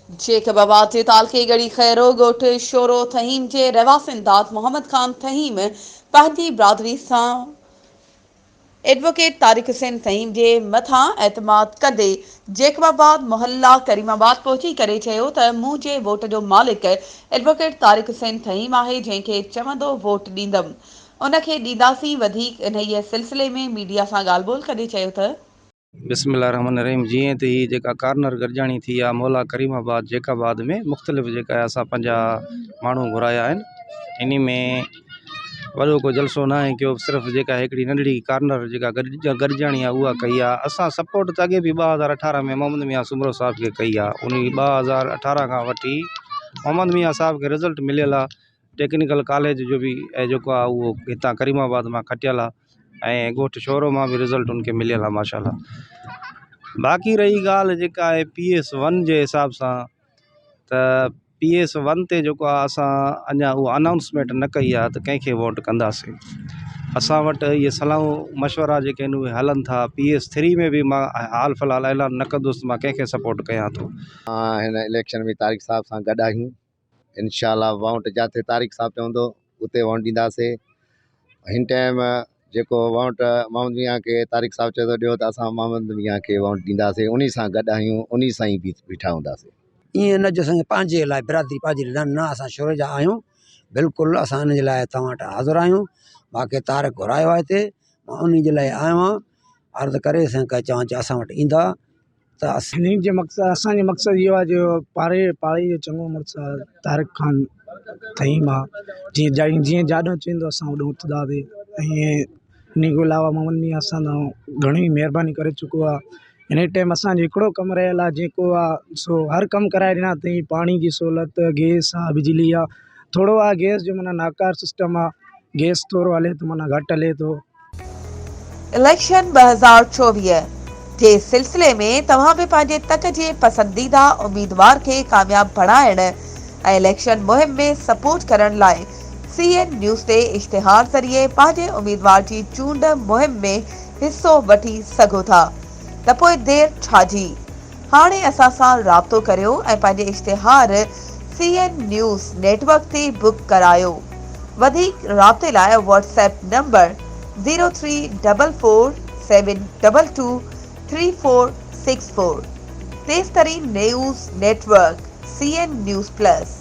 Jacob آباد جي تعلقي ڳڙهي خيرو ڳوٺ شورو ٿهيم جي رهواسين داد محمد خان ٿهيم پنهنجي برادري سان ايڊووڪيٽ طارق حسين ٿهيم جي مٿان اعتماد ڪندي جيڪب آباد محلا ڪريم آباد پهچي ڪري چيو ته منهنجي ووٽ جو مالڪ ايڊووڪيٽ طارق حسين ٿهيم آهي جنهن کي چوندو ووٽ ڏيندم ان کي ڏينداسين وڌيڪ انهيء سلسلي ۾ ميڊيا سان ڳالهه ٻولهه ڪندي چيو ته. بسم الله الرحمن الرحيم جيئن ته هي جيڪا ڪارنر گڏجاڻي ٿي آهي مولا ڪريم آباد جيڪب آباد ۾ مختلف جيڪا اسان پنهنجا ماڻهو گهرايا آهن انهي ۾ وڏو ڪو جلسو نه آهي ڪيو صرف جيڪا هڪڙي ننڍڙي ڪارنر جيڪا گڏجاڻي آهي اها ڪئي آهي اسان سپورٽ ته اڳي به 2018 ۾ محمد ميان سومرو صاحب کي ڪئي آهي انهي 2018 کان وٺي محمد ميان صاحب کي رزلٽ مليل آهي ٽيڪنيڪل ڪاليج جو به جيڪو آهي اهو هتان ڪريم آباد مان کٽيل آهي ۽ ڳوٺ شورو مان به رزلٽ ان کي مليل آهي ماشاء الله باقي رهي ڳالهه جيڪا آهي پي ايس ون جي حساب سان ته پي ايس ون تي جيڪو آهي اسان اڃا اها انائونسمينٽ نه ڪئي آهي ته ڪنهن کي ووٽ ڪنداسين اسان وٽ اهي صلاحون مشورا جيڪي آهن اهي هلن ٿا پي ايس ٿري ۾ به مان حال في الحال اعلان نه ڪندس ته مان ڪنهن کي سپورٽ ڪيان ٿو. هن اليڪشن ۾ طارق صاحب سان گڏ آهيون. انشاء الله وونٽ جاٿي طارق صاحب چوندو اتي وونٽ ڏينداسي هن ٽائيم جيڪو وونٽ محمد ميان کي طارق صاحب چئي ٿو ڏيو ته اسان محمد ميان کي وونٽ ڏينداسي انهي سان گڏ آهيون انهي سان ئي بيٺا هونداسي. ائين نه جو اسان کي پنهنجي لاء برادري پنهنجي نه نه اسان شوري جا آهيون بلڪل اسان ان جي لاء توهان وٽ حاضر آهيون مان کي طارق گهرايو آهي هتي مان انهي جي لاء آيو آهيان عرض ڪري چوان اسان وٽ ايندا ته اسين جي مقصد اسان جو مقصد اهو آهي جو پاڙي پاڙي جو چڱو مڙس آهي طارق خان ٿهيم آهي جيئن جائين جيئن جاڏو چوندو اسان اوڏو اٿنداسين ۽ ان کان علاوه محمد ميان اسان سان گهڻي مهرباني ڪري چڪو آهي هن ٽائيم اسان جو هڪڙو ڪم رهيل آهي جيڪو آهي سو هر ڪم ڪرائي ڏنا اٿئين پاڻي جي سهوليت گئس آهي بجلي آهي ٿورو آهي گئس جو معنيٰ ناڪار سسٽم آهي گئس ٿورو هلي ٿو معنيٰ گهٽ هلي ٿو. اليڪشن 2024 جي سلسلي ۾ توهان به پنهنجي تڪ جي پسنديده اميدوار کي ڪامياب بڻائڻ ۽ اليڪشن مهم ۾ سپورٽ ڪرڻ لاء سي اين نيوز تي اشتهار ذريعي پنهنجي اميدوار جي چونڊ مهم ۾ حصو وٺي سگهو ٿا ته پوء دير ڇا جي هاڻي اسان سان رابطو ڪريو ۽ پنهنجي اشتهار سي اين نيوز نيٽ ورڪ تي بڪ ڪرايو. وڌيڪ رابطي لاء Whats app number zero three double four seven double two three four six four. تيز ترين news network C N news plus.